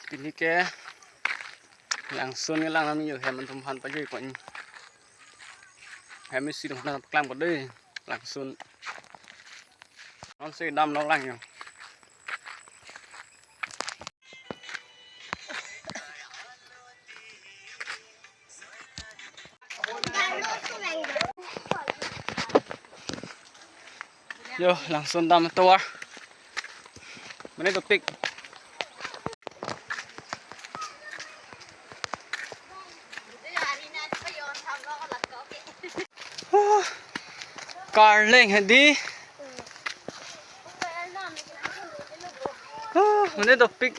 ຕີນີ້ແກ ຫຼັງຊົນກັນຫຼັງນັ້ນມີຢູ່ແຮມມັນທຸມພັນປະໂຫຍດກວ່ານີ້ ແຮມມີສີ່ທຸມພັນກລາງບໍ່ເດ້ ຫຼັງຊົນ ນອນເສດດຳນອກຫຼັງຢູ່. ໂຍ ຫຼັງຊົນດຳຕົວ ມັນໄດ້ຕົວປິກ. ການເລັ່ງໃຫ້ດີ ມັນໄດ້ຕົວປິກ.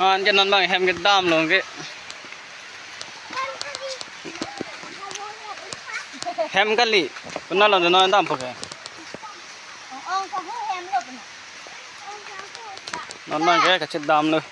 ອ່າ ຈະນອນບັງແຮມກັນດາມລົງເກ ແຮມກັນລີ ເພິ່ນນອນລະນອນດາມພວກແກ ນອນບັງແກກະເຊັດດາມເລີຍ.